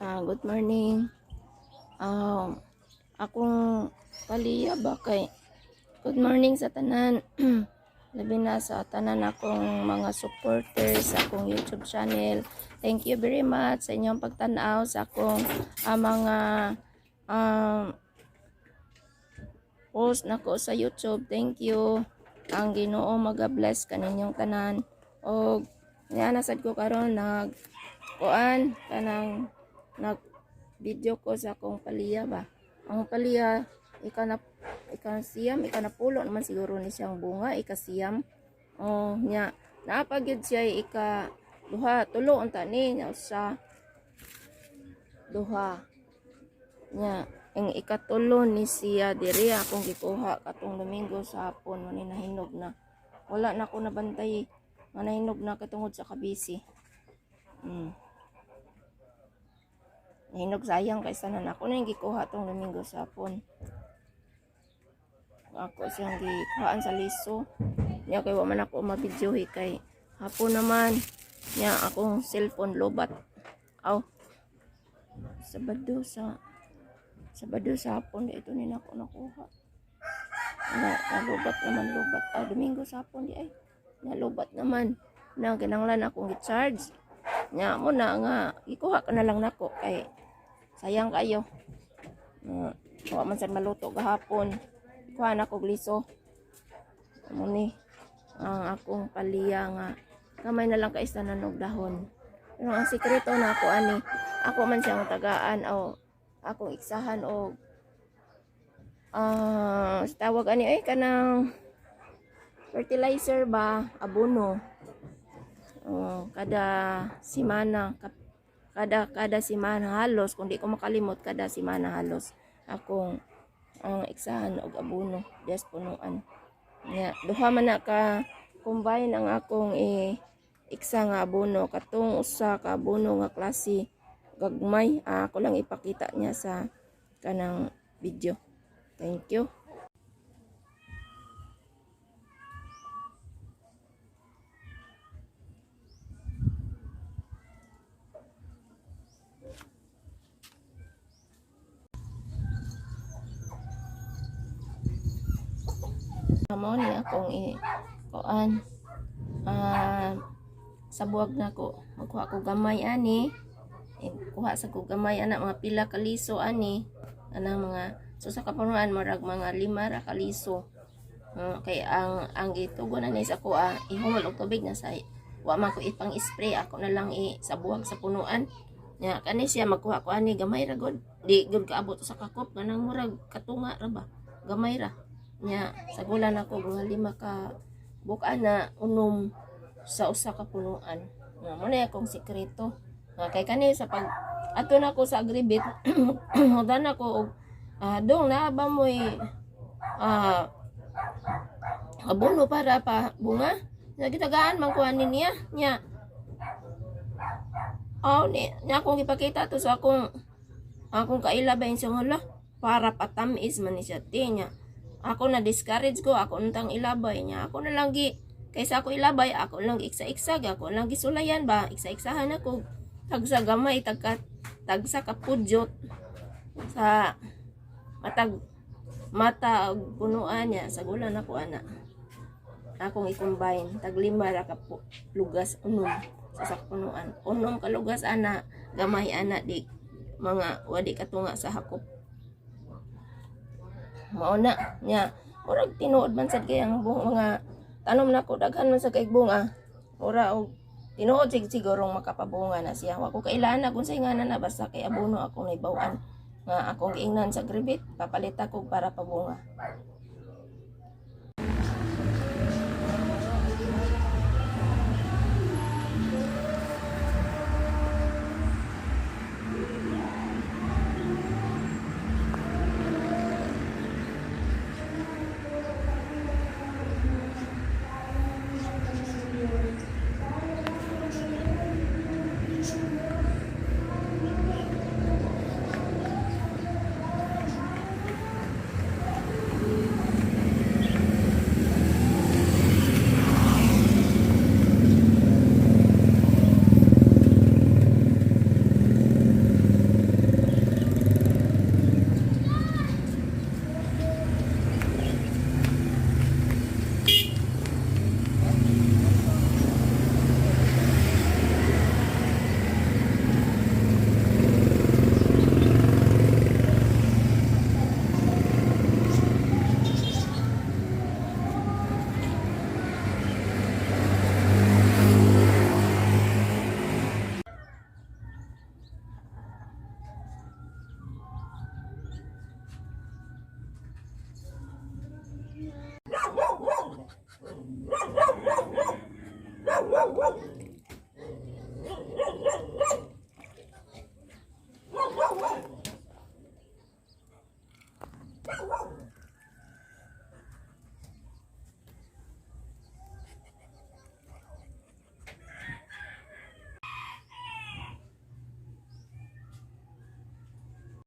Good morning. Akong paliya ba kay good morning sa tanan. Labi na sa tanan akong mga supporters sa akong YouTube channel. Thank you very much sa inyong pagtanaw sa akong mga post nako sa YouTube. Thank you. Ang Ginoo maga-bless kaninyong tanan. Og niya nasad ko karon nag kuan kanang nag video ko sa akong paliya ba. Ang paliya ika na ika siyam, ika na pulo naman siguro ni siyang bunga, ika siyam. Oh, nya naa pa gyud siya ika duha, tulo unta ni nya, usa, duha. Nya ang ikatulo ni siya diri akong gikuha katong Domingo sa hapon man ni nahinog na. Wala na ko nabantay nga nahinog na katungod sa kabisi. Nahinog, sayang kay sanan ako na yung gikuha tong Domingo sa hapon. Ako siyang gikuhaan sa liso. Nya kay wa man ako mabidyohi kay hapon naman. Nya akong cellphone lobat. Aw. Sabado sa hapon ito ni nako nakuha. Na nalobat naman, lobat. Ah, Domingo sa hapon di ay. Nalobat naman. Na kinanglan akong gi-charge. Nya mo na nga ikuha ka na lang nako kay sayang kayo. Wa man sad maluto gahapon. Ikuha na ko liso. Amo ni ang akong paliya nga gamay na lang kay tanan og dahon. Pero ang sikreto na ako ani, ako man siyang tagaan o akong iksahan og tawag ani ay kanang fertilizer ba, abono. Oh, kada simana, kada kada simana halos, kung di ko makalimot, kada simana halos akong ang iksahan og abono des punuan. Nya duha man na ka combine ang akong iksa nga abono, katong usa ka abono nga klase gagmay. Ako lang ipakita niya sa kanang video. Thank you. Amo ni akong i kuan sa buwag na ko magkuha ko gamay ani. Eh, kuha sa ko gamay ana, mga pila ka liso ani, anang mga so sa kapunuan murag mga 5 ra ka liso. Kay ang gitugon ani sa kuha, ihumol og tubig na sa wa man ko ipang spray, ako na lang i sa buwag sa punuan. Nya kani siya magkuha ko ani gamay ra gud, di gud kaabot sa kakop, kanang murag katunga ra ba, gamay ra. Nya sagulan ako mga 5 ka buka na unom sa usa ka punuan. Nga mo na akong sikreto. Nga kay kani sa pag ato na ko sa agribit, mudan ako og dong na ba moy abono para pa bunga. Nya gitagaan man ko ani niya. Nya oh, ni nya akong gipakita to sa akong kaila ba yung hala para patamis man ni siya ti. Nya ako na discourage ko, ako untang ilabay. Nya ako na lang gi kaysa ako ilabay, ako lang iksa-iksa, ako lang gisulayan ba, iksa-iksahan ako tagsa gamay, tagka tagsa ka pudyot sa matag mata og punuan niya. Sagulan ako ana akong i-combine tag 5 ra ka lugas unom sa punuan, unom ka lugas ana, gamay ana, di mga wadi katunga sa hakop. Mao na nya murag tinuod man sad kay ang buong mga tanom nako daghan man sad kay bunga. Mura og tinuod sigurong makapabunga na siya. Wa ko kailan na kung say nga na, basta kay abono akong naibaw-an nga akong giingnan sa gribit, papalit ako para pabunga.